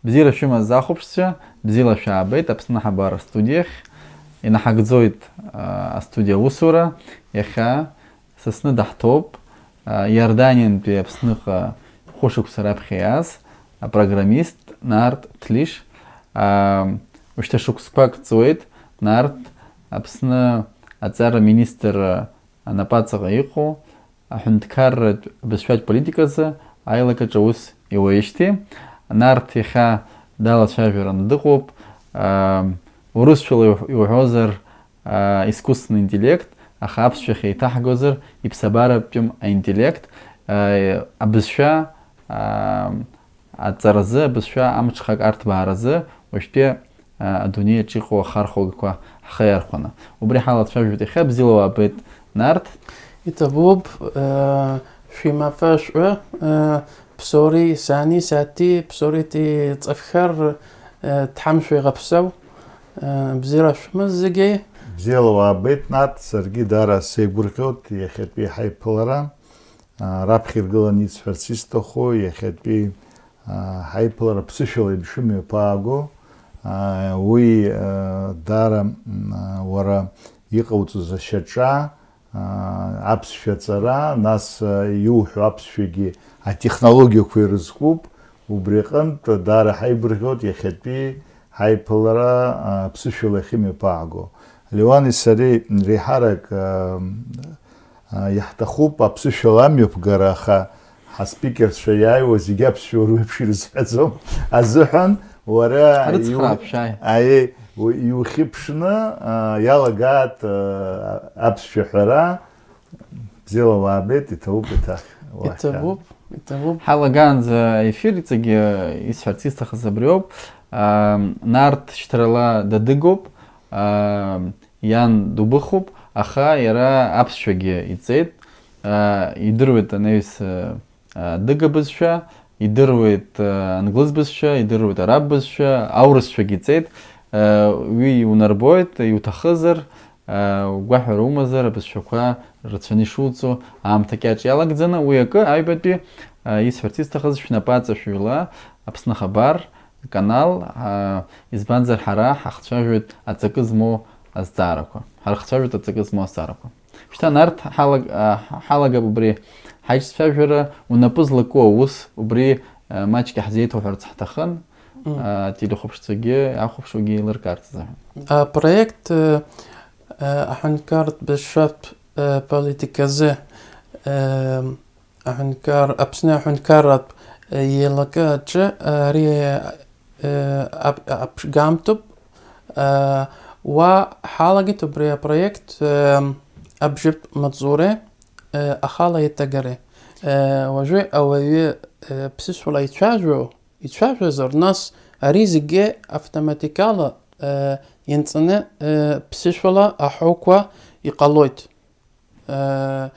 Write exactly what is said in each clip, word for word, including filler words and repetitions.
Бзиара шәымаз, ахәаԥшцәа, бзиала шәаабеит Аԥсны аҳабар астудиахь. Инаҳагӡоит, а, астудиа аусура. Иахьа са сны даҳҭоуп, а, Иорданиантәи Аԥсныҟа хәышықәса раԥхьа иааз апрограммист Нарҭ Ҭлиш. А, ушьҭа шықәсқәак ҵуеит Нарҭ Аԥсны аҵара министр анапаҵаҟа иҟоу аҳәынҭқарратә бызшәатә политиказы аилакаҿы аус иуеижьҭеи. Нарҭ иахьа далацәажәараны дыҟоуп. Аа, урысшәала иуҳ-, иуҳәозар, аа, искусственный интеллект, аха аԥсшәахь еиҭаҳгозар, иԥсабаратәым аинтеллект, аа, абызшәа, аа, аҵаразы, абызшәа амҽхак арҭбааразы уажәтәи, а, адунеи аҿы иҟоу ахархәагақәа ҳхы иархәаны. Убри ҳалацәажәоит иахьа, бзиала уаабеит, Нарҭ. Иҭабуп, э, шәимафашәа, э, Псори, сани, сати, Псорити ҵәаххар, э, дҳамшәа иҟаԥсау, э, бзиара шәымаз зегьы. Бзиала уаабеит, Нарҭ, саргьы даара сеигәырӷьоит иахьатәи ҳаиԥылара. Раԥхьа иргыланы исҳәарц исҭаху, иахьатәи, аа, ҳаиԥылара ԥсышәала ишымҩаԥааго, аа, уи, аа, даара, м, аа, уара иҟауҵоз ашьаҿа, аа, аԥсшәа аҵара, нас, аа, иуҳәо аԥсшәагьы атехнологиақәа ирызкуп, убри аҟынтә даара ҳаибырӷьоит иахьатәи ҳаиԥылара, аа, ԥсышәала иахьымҩаԥааго. Леуани сареи реиҳарак, аа, Иаҳҭахуп аԥсышәала амҩаԥгара, аха ҳаспикерцәа иааиуа зегьы аԥсшәа уара уеиԥш ирызҳәаӡом азыҳәан, уара Ҳрыцхраап, иу-, шәааи. Аиеи, у-, иухьыԥшны, а, иалагааит, а, аԥсшәа ҳәара. Бзиала уаабеит, иҭабуп еиҭах уахьаа. Иҭабуп, иҭабуп. Ҳалагаанӡа аефир иҵегьы исҳәарц исҭахыз абриоуп. А, Нарҭ шьҭрала дадыгоуп. А, Иан дубыхуп, аха иара аԥсшәагьы иҵеит, аа, идыруеит анаҩс, аа, адыга бызшәа, идыруеит, аа, англыз бызшәа, идыруеит араб бызшәа, аурысшәагьы иҵеит. Уи иунарбоит, иуҭахызар, угәаҳәара умазар, абызшәақәа рацәаны ишуҵо аамҭа кьаҿ иалагӡаны, уи акы, аҩбатәи, исҳәарц исҭахыз, шәнапы аҵашәыҩла, Аԥсны Хабар, канал, аа, избанзар, ҳара ҳахцәажәоит аҵакы змоу азҵаарақәа. Ҳархцәажәоит аҵакы змоу азҵаарақәа. Шьҭа Нарҭ ҳалаг-, аа, ҳалагап убри ҳаиҿцәажәара, унапы злаку аус, убри, аа, маҷк иаҳзеиҭоуҳәарц ҳҭахын, Мм. аа, ателехәаԥшцәагьы, ахәаԥшуагьы еилыркаарц азыҳәан. Апроект, э, э, аҳәынҭқарратә бызшәатә, э, политиказы, э, Аҳәынҭқар-, Аԥсны аҳәынҭқарратә, э, еилакы аҿы, э, ари, э, ап-, аԥшгамҭоуп, э, уа ҳалагеит убри апроект, э, абжьытә маҵуреи, э, ахала еиҭагареи. Э, уажәы ауаҩы, э, ԥсышәала ицәажәо, ицәажәозар, нас ари зегьы автоматикала, э, ианҵаны, э, ԥсышәала аҳәоуқәа иҟалоит. Э,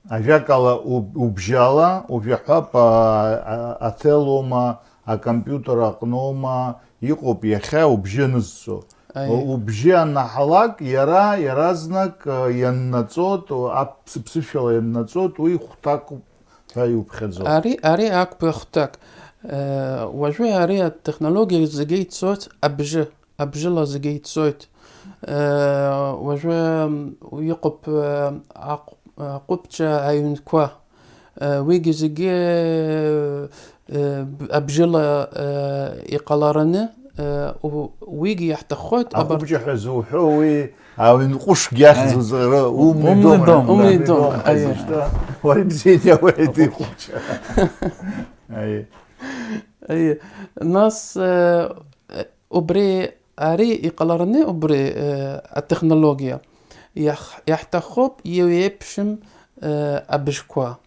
Ажәакала, уб-, убжьала, уажә иаҳҳәап, а, а, аҭел аума, акомпиутер аҟноума, иҟоуп иахьа убжьы анызҵо. Аиеи. Убжьы анаҳалак, иара иаразнак, а, ианнаҵоит, аԥс-, ԥсышәала ианнаҵоит, уи хәҭак ҳәа иуԥхьаӡоит. Ари, ари акәтәы хәҭак. Э, уажәы ари атехнологиа зегьы ицоит абжьы. Абжьыла зегьы ицоит. Э, уажәы, м, иҟоуп, э, аҟ-, аҟәыԥ-, аҟәыԥ-ҷа аҩнқәа. Э, уигьы зегьы, э, б-, абжьыла, э, иҟалараны, э, у-, уигьы иаҳҭаххоит, абар- Аҟәыԥ-ҷа ҳәа зуҳәо уи аҩн ҟәышгьы ахьӡуҵара, Аи. Умный Умный дом, дом. Умный дом, аиеи. Уара ибзианы иауеит иҟәыԥ-ҷа. Аиеи. Аиеи. Нас, э, Убри, ари иҟалараны убри, э, атехнологиа иаҳ-, иаҳҭахуп иеиуеиԥшым, э, абжьқәа,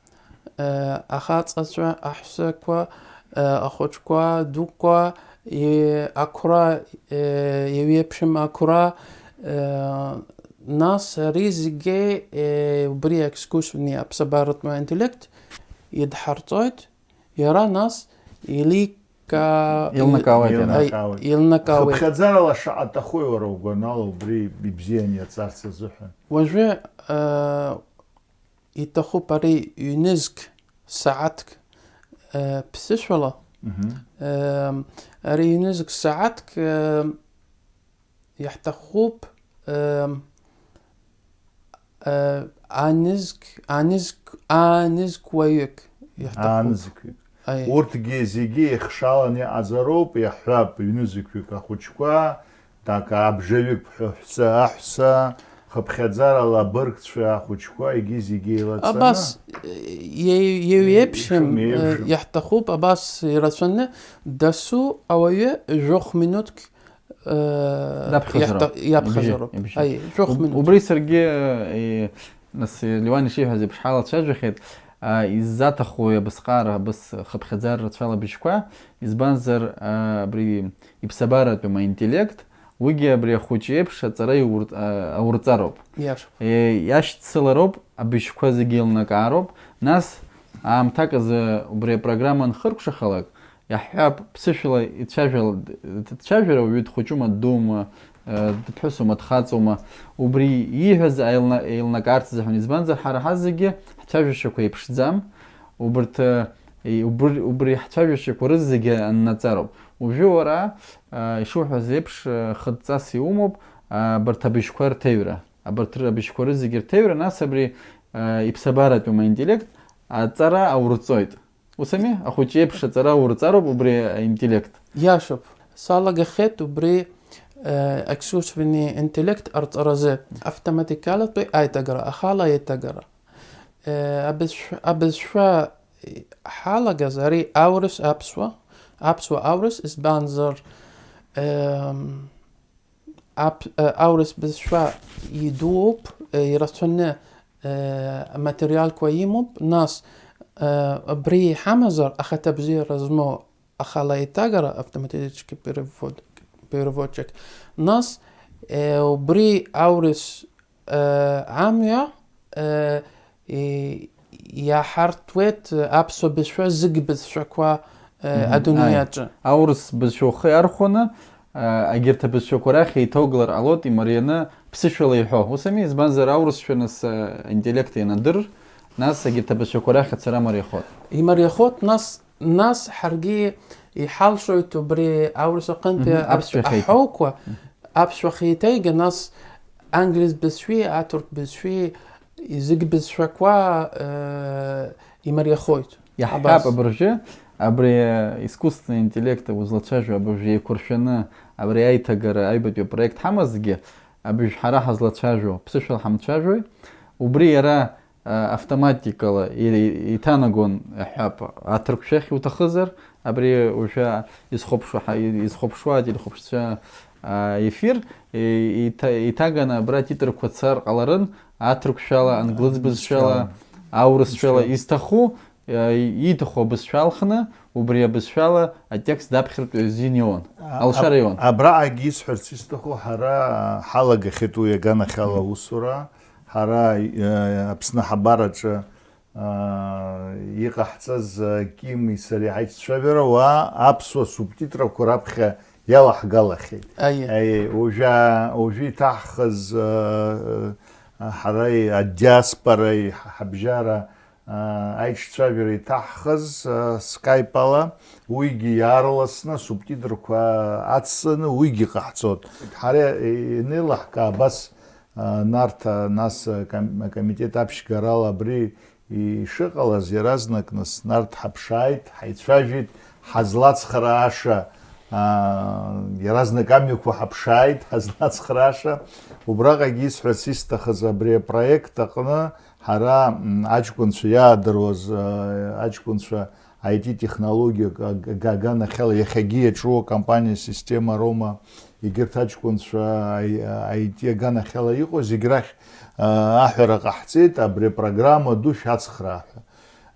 э, ахаҵацәа, аҳәсақәа, э, ахәыҷқәа, дукәа, и-, ақәра, э, иеиуеиԥшым ақәра, э, нас ари зегьы, э, убри аискусственный аԥсабаратәы интеллект идҳарҵоит, иара нас илик- Ка-, Илнакаауеит иара. Илнакаауеит. Илнакаауеит. Хыԥхьаӡарала шаҟа аҭахуи уара угәанала убри ибзиан иаҵарц азыҳәан? Уажәы, э, иҭахуп ари ҩнызқь сааҭк, э, ԥсышәала, Ари ҩнызқь сааҭк иаҳҭахуп анызқь, анызқь, анызқь уаҩык иаҳҭахуп. Анызқьҩык. Урҭгьы зегьы ихшалан иҟаҵароуп, иаҳҳәап, ҩнызқьҩык ахәыҷқәа, так, абжаҩык ҳәа ҳәса, аҳәса, хыԥхьаӡарала абыргцәа, ахәыҷқәа, егьи зегьы еилаҵаны. Абас, еи-, еиуеиԥшым, еиуеиԥшым, еиуеиԥшым. Иаҳҭахуп, абас ирацәаны дасу ауаҩы жәохә минуҭк, э, Даԥхьозароуп. Иаҳҭа-, иаԥхьозароуп. Ибжьы, ибжьы. Аи, жәохә Уб-, минуҭ. Убри саргьы, э, нас, э, Леуан ишиҳәаз еиԥш ҳалацәажәахьеит, а, иззаҭаху абысҟаара, абыс хыԥхьаӡара рацәала абжьқәа, избанзар, а, абри иԥсабаратәым аинтеллект, уигьы абри ахәыҷы еиԥш аҵара иурт-, а, аурҵароуп. Иашоуп. Е, иашьцылароуп, абжьқәа зегьы еилнакаароуп. Нас, аамҭак азы убри апрограмма анхыркәшахалак, иаҳҳәап, ԥсышәала ицәажәал-, дцәажәар ауаҩы дхәыҷума, ддуума, э, дыԥҳәысума, дхаҵоума, убри ииҳәаз аилна-, еилнакаарц азыҳәан, избанзар, ҳара ҳазегьы ҳцәажәашьақәа еиԥшӡам, убырҭ, э, и-, убыр-, убри ҳцәажәашьақәа рызегьы аннаҵароуп. Уажәы уара, э, ишуҳәаз еиԥш, э, хыдҵас иумоуп, э, абарҭ абыжьқәа рҭеҩра, абарҭ р-, абыжьқәа рызегьы рҭеҩра, нас абри, э, иԥсабаратәым аинтеллект аҵара аурҵоит. Ус ами, ахәыҷы еиԥш аҵара урҵароуп убри аинтеллект. Иашоуп. Салагахьеит убри, э, искусственный интеллект арҵаразы автоматикалатәи аиҭагара, ахала аиҭагара. Э, абызшәа, абызшәа ҳалагаз ари аурыс аԥсуа, аԥсуа аурыс, избанзар, эм, Аԥ-, э, аурыс бызшәа идууп, э, ирацәаны, э, аматериалқәа имоуп, нас, э, абри иҳамазар, ахаҭа бзиара змоу ахала аиҭагара, автоматический перевод-, переводчик, нас, э, убри аурыс, э, амҩа, э, и-, иаҳартуеит аԥсуа бызшәа зегь бызшәақәа, э, Мгм. адунеи Ааи. аҿы. Аурыс бызшәа ухы иархәаны, э, агьырҭ абызшәақәа рахь еиҭаугалар ҟалоит, имарианы ԥсышәала иҳәо. Ус ами, избанзар, аурысшәа нас, э, интеллект ианадыр, нас агьырҭ абызшәақәа рахь ацара мариахоит. Имариахоит, нас, нас ҳаргьы иҳалшоит убри аурыс аҟынтәи Мгм. ап-, Аԥсшәа хеиҭа. аҳәоуқәа, Мгм. аԥсшәа хеиҭеигьы, нас англис бызшәеи, аҭырқә бызшәеи, зегь бызшәақәа, э, имариахоит. Иаҳҳәап, абас. Абыржәы, абри, э, искусственный интеллект узлацәажәо абыржәы еиқәыршәаны, абри аиҭагара аҩбатәи апроект ҳамазҭгьы, абыржә ҳара ҳазлацәажәо, ԥсышәала ҳамцәажәои, убри иара, э, автоматикала и-, и-, иҭанагон, иаҳҳәап, аҭырқәшәахь иуҭахызар, абри уажәы изхәаԥшуа ҳа-, изхәаԥшуа ателехәаԥшцәа, а, ефир, и-, иҭа-, иҭаганы абра атитрқәа цар ҟаларын, аҭырқәшәала, англыз бызшәала, аурысшәала, Бызшәала. изҭаху, а, ииҭаху абызшәа алхны, убри абызшәала атекст даԥхьартә ҩазин иоуан, А, алшара аб-, иоуан. Абраҟагь исҳәарц исҭаху, ҳара ҳалагахьеит уи аганахьала аусура, ҳара, а, Аԥсны аҳабараҿы аа, иҟаҳҵаз, аа, Кими сареи ҳаицәажәара уа аԥсуа субтитрақәа раԥхьа иалаҳгалахьеит. Аиеи. Аиеи, уажәы, уажәы иҭаҳхыз, аа, ҳара адиаспораи ҳабжьара, аа, аиҿцәажәара иҭаҳхыз, аа, скайпала, уигьы иаарласны асубтитрқәа ацҵаны уигьы ҟаҳҵоит. Ҳара инеилаҳкаа абас, аа, Нарҭаа, нас, аком-, акомитет аԥшьгарала абри ишыҟалаз, иаразнак нас Нарҭ ҳаԥшааит, ҳаицәажәеит, ҳазлацхрааша, аа, иаразнак амҩақәа ҳаԥшааит, ҳазлацхрааша. Убраҟагь исҳәарц исҭахыз, абри апроект аҟны ҳара, м, аҷкәынцәа иаадыруаз, аа, аҷкәынцәа I T технологиак аг-, аг-, аганахьала иахьагьы иаҿу акомпаниа Система Рома, егьырҭ аҷкәынцәа I-, I T аганахьала иҟоу зегь рахь, аа, аҳәара ҟаҳҵеит, абри апрограмма ду шәацхраа ҳәа.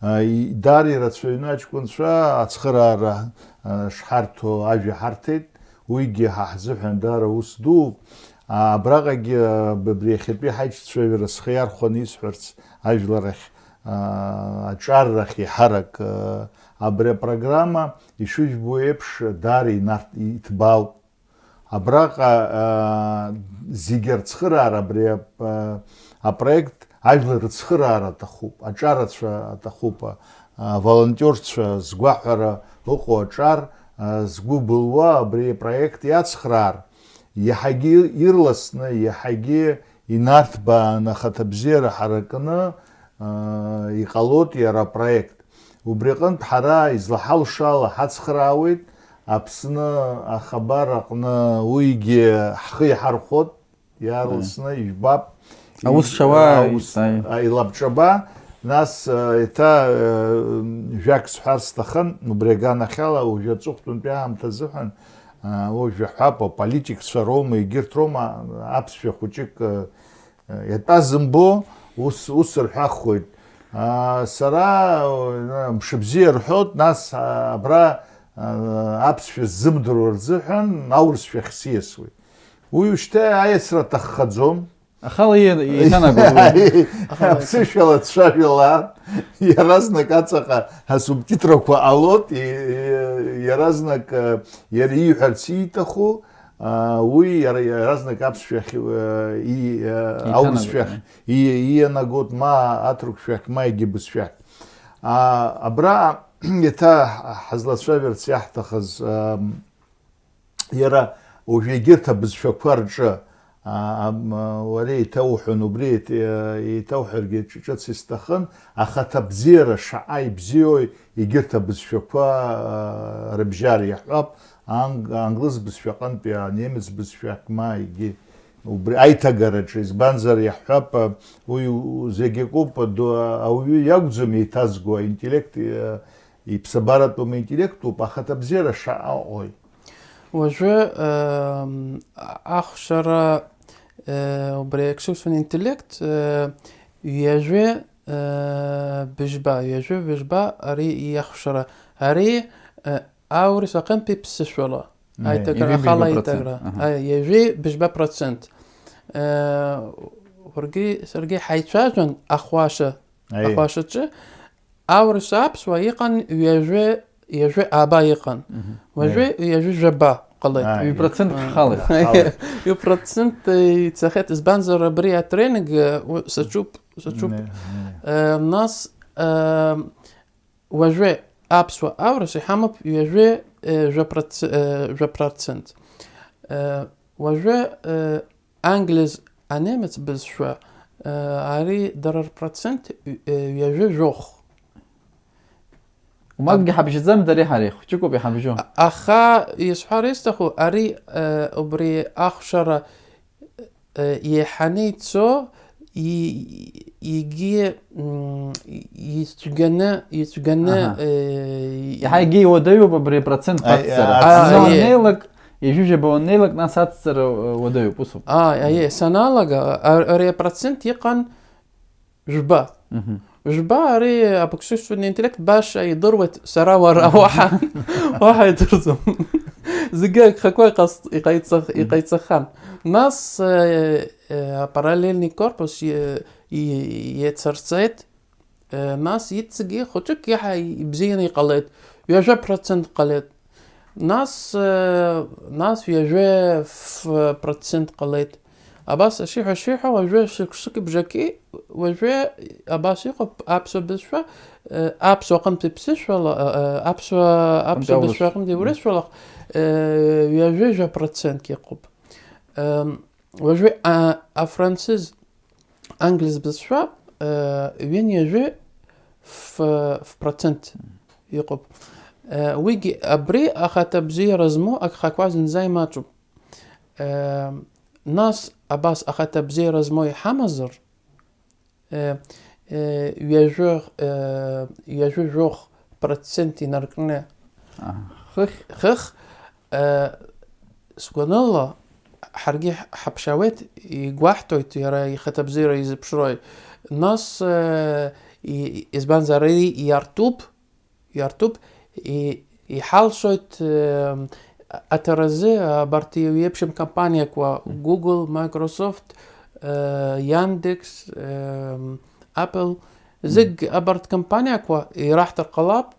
Аа, и-, даара ирацәаҩны аҷкәынцәа ацхыраара, аа, шҳарҭо ажәа ҳарҭеит, уигьы ҳа ҳзыҳәан даара ус дууп. Аа, абраҟагьы, аа, абри иахьатәи ҳаиҿцәажәара схы иархәаны исҳәарц ажәлар ахь, аа, аҿаррахь еиҳарак, аа, абри апрограмма, ишыжәбо еиԥш, даара инарҭ-, иҭбаауп. Абраҟа, аа, зегьы рцхыраара, абри ап-, апроект ажәлар рыцхыраара аҭахуп, аҿарацәа аҭахуп, аволонтиорцәа згәаҳәара ыҟоу аҿар, а, згәы былуа абри апроект иацхраар, иаҳагьы ирласны, иаҳагьы инарҭбааны ахаҭабзиара ҳаракны, а, иҟалоит иара апроект. Убри аҟынтә ҳара излаҳалшо ала ҳацхраауеит, Аԥсны ахабар аҟны уигьы ҳхы иҳархәот, иаарласны ижәбап. Аус шауа, Аус, аи. А, илабҿаба, нас, а, еиҭа, а, жәак сҳәар сҭахын, убри аганахьала, уажәы аҵыхәтәантәи аамҭа азыҳәан, а, уажә ҳәап, аполитикцәа роума, егьырҭ роума, аԥсшәа хәыҷык, а, а, иатәа зымбо, ус, ус рҳәахуеит. А, сара, а, мшыбзиа рҳәот, нас, а, абра, а, аԥсшәа ззымдыруа рзыҳәан аурысшәахь сиасуеит. Уи ушьҭа аиасра аҭаххаӡом. Ахала иан-, иҭанагоит уи. Аԥсышәала дцәажәалар, иаразнак аҵаҟа асубтитрақәа ҟалот, и-, и-, иаразнак, а, иара ииҳәарц ииҭаху, а, уи иара, иаразнак аԥсшәахь, а, и-, а, Иҭанагоит, аурысшәахь аи. и-, иианагот, ма аҭырқәшәахь, ма егьи бызшәахь. А, абра еиҭа ҳазлацәажәарц иаҳҭахыз, ам, Иара уажә егьырҭ абызшәақәа рҿы, а, ам, уара еиҭауҳәон, убри еит-, еиҭауҳәаргьы ҿ-, ҿыц исҭахын, ахаҭа бзиара шаҟа ибзиои егьырҭ абызшәақәа, а, рыбжьара иаҳҳәап, анг-, англыз бызшәаҟынтәи анемец бызшәахь ма егьи убри аиҭагараҿы, избанзар иаҳҳәап, а, уи у-, зегь акоуп, ду-, ауаҩы иакәӡам еиҭазго, аинтеллект, а, Иԥсабаратәым интеллектуп, ахаҭабзиара шаҟа ыҟои? Уажәы, ем, ахәшьара, э, убри аекшыцәан интеллект, э, ҩажәи, э, быжьба, ҩажәи быжьба ари иахәшьара. Ари, э, аурыс аҟынтәи ԥсышәала. Аи, аиҭагара, ҩажәи ахала быжьба процент. Аиҭагара. Аҳа. Аи, ҩажәи быжьба процент. Э, уаргьы саргьы ҳаицәажәан, ахәаша Аиеи. Ахәашаҿы аурыс аԥсуа иҟан ҩажәи, ҩажәи ааба иҟан. Мгм. Уажәы Аиеи. Ҩажәи жәаба ҟалеит. Аиеи. Ҩ-процент Аиеи. Шәхалеит. Ҩ-процент ицахьеит, избанзар абри атренинг, э, у-, саҿуп, саҿуп. Не, не. Э, нас, э, уажәы аԥсуа аурыс иҳамоуп ҩажәи, э, жәа проц-, э, жәа процент. Э, уажәы, э, Англиз анемец бызшәа, э, ари дара рпроцент, э, ҩажәи жәохә. Умакгьы ҳабжьаӡам дареи ҳареи, хәҷыкоуп иҳабжьо. А-, аха исҳәар исҭаху, ари, э, убри ахәшара, э, еиҳаны ицо, и-, егьи, м, ицәгьаны, ицәгьаны, Аҳа. Э, Иаҳа егьи иуадаҩуп абри апроцент Аи, ҟаҵҵара. а, Зны а, уаннеилак, ҩажәижәаба уаннеилак, нас ацҵара, э, уадаҩуп, усоуп. А, аиеи, саналага, а-, ари апроцент иҟан жәба. Мгм. Жәба ари аԥыҽҽыжәтәны интеллект баша идыруеит, сара уара уаҳа, уаҳа идырӡом. Зегьы агхақәа иҟас-, иҟаиҵах-, иҟаиҵахьан. Нас, э, э, апараллельный корпус, э, и-, иацырҵеит. Э, нас иҵегьы хәыҷык иаҳа ибзианы иҟалеит, ҩажәа процент ҟалеит. Нас, э, нас ҩажәа ф-, процент ҟалеит. Абас ашиҳәа-шиҳәа уажәы шықәсыки бжаки, уажәы абас иҟоуп аԥсуа бызшәа, э, аԥсуа аҟынтәи ԥсышәала, э, э, аԥсуа, аԥсуа Аҟынтәи бызшәа аурыс. Аҟынтәи урысшәала, э, ҩажәа жәа процентк иҟоуп. Эм, уажәы, а, афранцыз Англиз бызшәа, э, ҩынҩажәи ф-, ф-процент иҟоуп. Э, уигьы абри ахаҭа бзиара змоу агхақәа зынӡа имаҷуп. Э, нас абас ахаҭа бзиара змоу иҳамазар, э, э, ҩажәи, э, ҩажәи жәохә процент инаркны Аҳа. Хыхь. Хыхь, э, сгәаныла, ҳаргьы ҳ-, ҳаԥшаауеит, игәаҳҭоит иара ихаҭабзиара изыԥшрои. Нас, э, и-, избанзар, ари иартуп, иартуп, и-, иҳалшоит, э, аҭаразы абарҭ еиуеиԥшым компаниақәа, Мм. Google, Microsoft, э, Яндекс, э, Apple, Мм. Зегь абарҭ компаниақәа ираҳҭар ҟалап,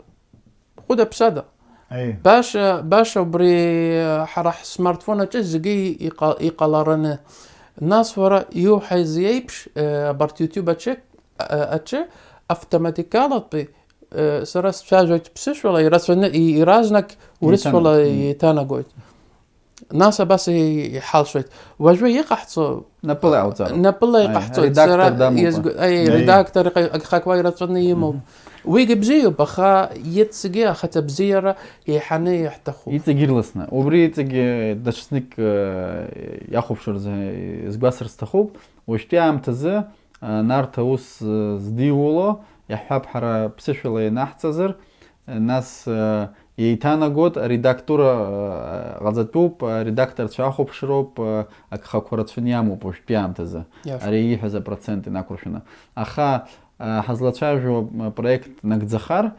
Хәыда-ԥсада. Аи. Баша, баша убри, ҳара ҳсмартфон аҿы зегьы иҟа-, иҟалараны. Нас уара иуҳәаз еиԥш, э, абарҭ YouTube аҿы, э, аҿы автоматикалатәи Э, сара сцәажәоит ԥсышәала, ирацәаны, и-, иаразнак урысшәала Еиҭанагоит. Мгм. Еиҭанагоит. Нас абас и-, иҳалшоит. Уажәы иҟаҳҵо Напыла иҟауҵароуп. Напыла Аи, иҟаҳҵоит. Аредактор Сара дамоуп. Иазгу-, аи, Аи. Аредактор иҟа-, агхақәа ирацәаны имоуп. Мгм. Уигьы бзиоуп, аха иҵегьы ахаҭабзиара еиҳаны иаҳҭахуп. Иҵегь ирласны. Убри иҵегь, э, даҽазнык, э, иахәаԥшырзы, э, изгәасҭар сҭахуп. Уажәтәи аамҭазы, э, Нарҭ аус, э, здиуло, иаҳҳәап, ҳара ԥсышәала ианаҳҵазар, э, нас, э, еиҭанагоит, аредактура, э, ҟаҵатәуп, аредакторцәа ахәаԥшроуп, э, агхақәа рацәаны иамоуп уажәтәи аамҭазы, Иашоуп. Ари ииҳәаз апроцент инақәыршәаны. Аха, э, ҳазлацәажәо, м, проект нагӡахар,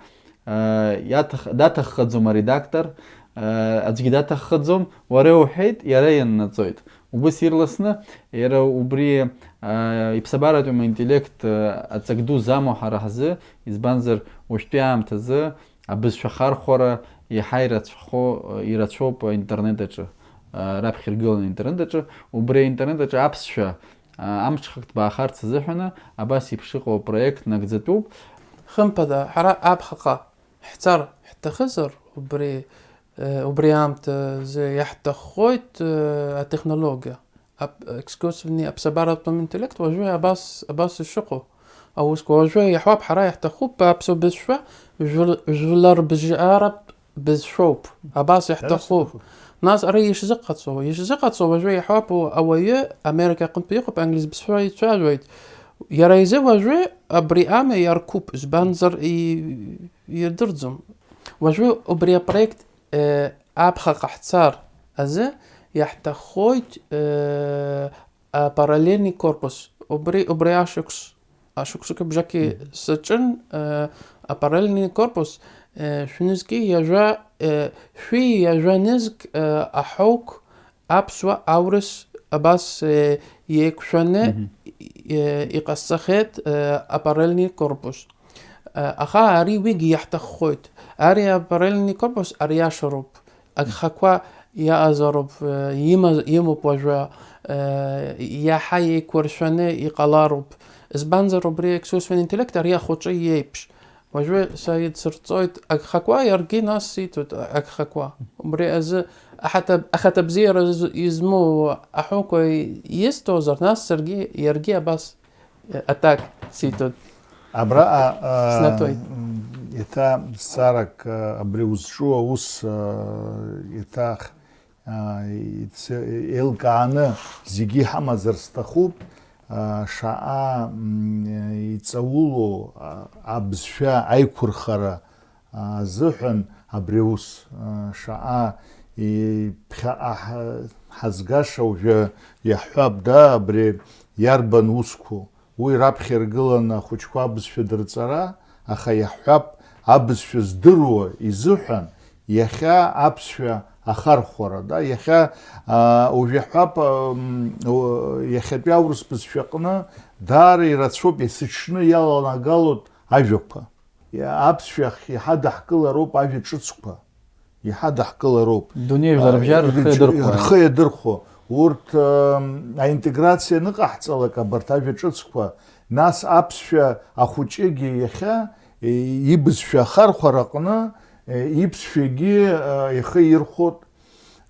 э, иаҭах-, даҭаххаӡом аредактор, э, аӡәгьы даҭаххаӡом, уара иуҳәеит, иара ианнаҵоит. Убыс ирласны, иара убри, э, иԥсабаратәым интеллект, э, аҵак ду замоу ҳара ҳзы, избанзар, уажәтәи аамҭазы абызшәа ахархәара иаҳа ирацәахо, э, ирацәоуп аинтернет аҿы, э, раԥхьа иргыланы аинтернет аҿы, убри аинтернет аҿы аԥсшәа, э, амҽхак ҭбаахарц азыҳәаны абас еиԥш иҟоу апроект нагӡатәуп. Хымԥада, ҳара аԥхьаҟа ҳцар ҳҭахызар, убри, э, убри аамҭазы иаҳҭаххоит, э, атехнологиа, ап-, искусственный, аԥсабаратәым интеллект, уажәы абас, абас ишыҟоу аусқәа. Уажәы иаҳуап, ҳара иаҳҭахуп аԥсуа бызшәа, жәл-, жәларбжьаратә бызшәоуп. Абас иаҳҭахуп. Нас ара ишзыҟаҵоу, ишзыҟаҵоу уажәы иаҳуап, у-, ауаҩы Америка аҟынтәи иҟоуп, англиз бызшәа ицәажәоит. Иара изы уажәы абри ами иаркуп, избанзар и-, идырӡом. Уажәы убри апроект, э, аԥхьаҟа ҳцар азы иаҳҭаххоит, э, апараллельный корпус. Убри, убри ашықәс, ашықәсыки бжаки Мгм. саҿын, э, апараллельный корпус, э, шәнызқьи ҩажәа, э, шәи ҩажәа нызқь, э, аҳауқәа аԥсуа аурыс абас, э, еиқәшәаны, Мгм. э, иҟасҵахьеит, э, апараллельный корпус. Э, аха ари уигьы иаҳҭаххоит. Ари апараллельный корпус ариашароуп. Агхақәа иаҟазароуп, э, има-, имоуп уажәы, э, иаҳа еиқәыршәаны иҟалароуп. Избанзар, убри аискусственный интеллект ари ахәаҿы иеиԥш. Уажәы са идсырҵоит агхақәа, иаргьы нас сиҭоит агхақәа. Убри азы ахаҭа-, ахаҭабзиара з-, измоу аҳәоуқәа исҭозар, нас саргьы, иаргьы абас, э, атак сиҭоит. Абраҟа, а, Снаҭоит. М, еиҭа зҵаарак, а, абри узҿу аус, а, еиҭа х-, а, иц-, еилкааны зегьы иҳамазар сҭахуп, а, шаҟа, м, иҵаулоу, а, абызшәа аиқәырхара, а, азыҳәан абри аус, а, шаҟа и-, ԥхьаҟа ҳа-, ҳазгаша уажәы иаҳҳәап, да, абри иарбан усқәоу? Уи раԥхьа иргыланы ахәыҷқәа абызшәа дырҵара, аха иаҳҳәап, абызшәа здыруа изыҳәан иахьа аԥсшәа ахархәара, да, иахьа, а, уажә иаҳҳәап, ам, о, иахьатәи аурыс бызшәаҟны даара ирацәоуп, есыҽны иаланагалоит ажәақәа. Иа-, аԥсшәахь иҳадаҳкылароуп ажәа ҿыцқәа. Иҳадаҳкылароуп. Дунеи жәлар А, рыбжьара рхы рыҿ-, иадырхәо. Рхы иадырхәо. Урҭ, ам, аинтеграциа аныҟаҳҵалак абарҭ ажәа ҿыцқәа, нас аԥсшәа ахәыҷыгьы иахьа, е, ибызшәа ахархәараҟны, е, иԥсшәагьы, а, ихы ирхәот.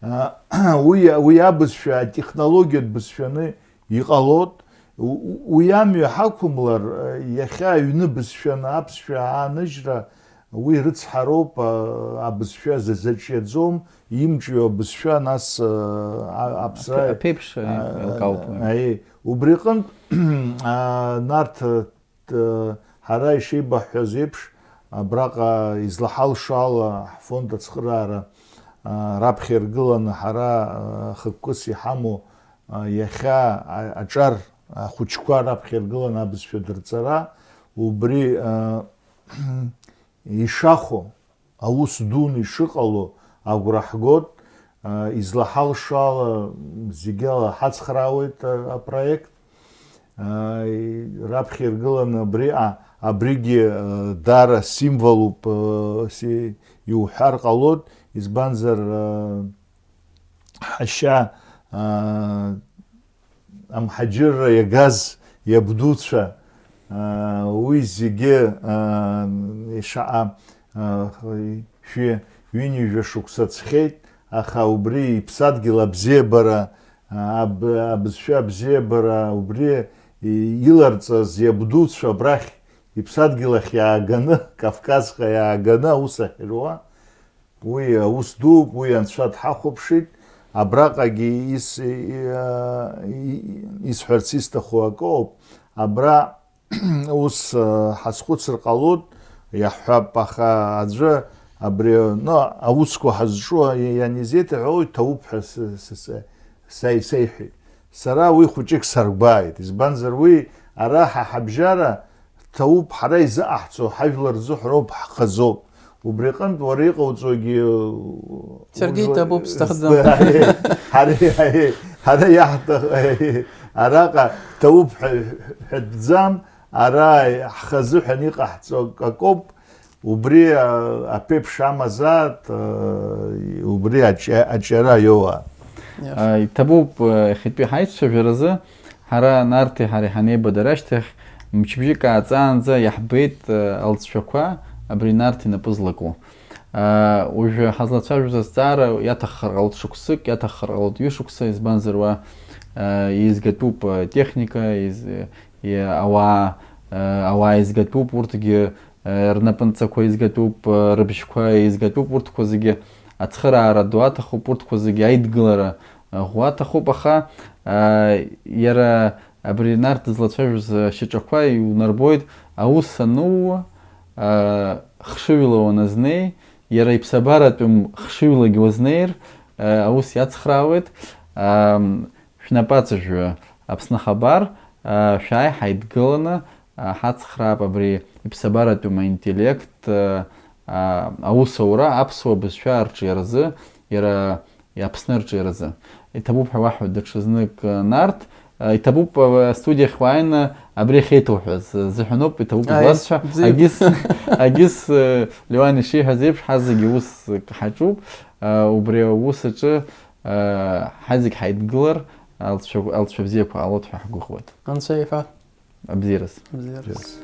А, уи, уи абызшәа атехнологиатә бызшәаны иҟалот. У-, у-, уи амҩа ҳақәымлар, а, иахьа аҩны бызшәаны аԥсшәа ааныжьра, уи рыцҳароуп, а, абызшәа зазаҿиаӡом, имҿио абызшәа нас, а, а-, аԥсра, Аԥе-, аԥеиԥш, а, еилкаауп уи. Аиеи, убри аҟынтә, а, Нарҭ, т-, ҳара ишеибаҳҳәаз еиԥш, абраҟа излаҳалшо ала ҳфонд ацхыраара, а, раԥхьа иргыланы ҳара, а, хықәкыс иҳамоу, а, иахьа, а, аҿар ахәыҷқәа раԥхьа иргыланы абызшәа дырҵара, убри, а, ишахәо, аус дуны ишыҟало агәра ҳгоит, а, излаҳалшо ала зегьы ала ҳацхраауеит, а, апроект. А, и-, раԥхьа иргыланы абри, а, абригьы, а, даара символуп, а, си-, иуҳәар ҟалоит, избанзар, а, ҳашьа, а, амҳаџьырра иагаз иабдуцәа, Уи зегьы ишаҟа шәи ҩынҩажәа шықәса ҵхьеит, аха убри иԥсадгьыл абзиабара, аб-, абызшәа абзиабара, убри иларҵаз иабдуцәа абрахь иԥсадгьыл ахь иааганы, Кавказҟа иааганы аус ахьыруа, уи аус дууп, уи Анцәа дҳахәаԥшит. Абраҟагьы ис-, и-, и-, исҳәарц исҭаху акоуп. Абра ус, э, ҳазхәыцыр ҟалоит, иаҳҳәап, аха аӡәы абри, ну, аусқәа ҳазҿу ианизеиҭаҳәа, ой, ҭабуп ҳәа с-, с-, с-, са исеиҳәеит. Сара уи хәыҷык саргәааит. Избанзар, уи ара ҳа ҳабжьара ҭабуп, ҳара изыҟаҳҵо, ҳажәлар рзыҳәа роуп, ҳхазоуп. Убри аҟынтә уара иҟауҵогьы, Сергеи, ужуа-, ҭабуп, сҭахӡам. Ҳара, ҳара, ҳара иаҳҭах-, араҟа ҭабуп ҳәа, ҳәатәӡам, ара ҳхазы ҳәа иҟаҳҵо акоуп, убри, а, аԥеиԥш амазаат, а, убри аҿ-, аҿиара иоуа. Иашоуп. А, иҭабуп, а, иахьатәи ҳаицәажәаразы, ҳара Нарҭи ҳареи ҳанеибадара ашьҭахь, мчыбжьык ааҵаанӡа иаҳбеит, а, алҵшәақәа абри Нарҭ инапы злаку. А, уажәы ҳазлацәажәоз азҵаара иаҭаххар ҟалоит шықәсык, иаҭаххар ҟалоит ҩышықәса, избанзар уа, а, еизгатәуп, а, техника, еиз-, е-, ауаа, а, ауаа еизгатәуп, урҭгьы, а, рнапынҵақәа еизгатәуп, а, рыбжьқәа еизгатәуп, урҭқәа зегьы ацхыраара ду аҭахуп, урҭқәа зегьы аидгылара, а, ӷәӷәа аҭахуп, аха, а, иара абри Нарҭ дызлацәажәоз ашьаҿақәа иунарбоит, аус анууа, а, хшыҩла уаназнеи, иара иԥсабаратәым хшыҩлагьы уазнеир, а, аус иацхраауеит. Ам, шәнапаҵажәҩа Аԥсны ахабар, а, шәааи ҳаидгыланы, а, ҳацхраап абри иԥсабаратәым аинтеллект, а, а, аусура аԥсуа бызшәа арҿиаразы, иара Аԥсны арҿиаразы. Иҭабуп ҳәа уаҳәоит даҽазнык, а, Нарҭ, а, иҭабуп, а, астудиахь уааины абри ахьеиҭауҳәаз, а, зыҳәаноуп, иҭабуп Аи, узласҳәа. Бзиа. Агьыс, агьыс, а, Леуан ишиҳәаз еиԥш, ҳазегьы ус ҳаҿуп, а, убри аус аҿы, а, ҳазегь ҳаидгылар, алҵшәа-, алҵшәа бзиақәа ҟалоит ҳәа ҳгәыӷуеит. Анцәа иҳәа. Абзиараз. Абзиараз.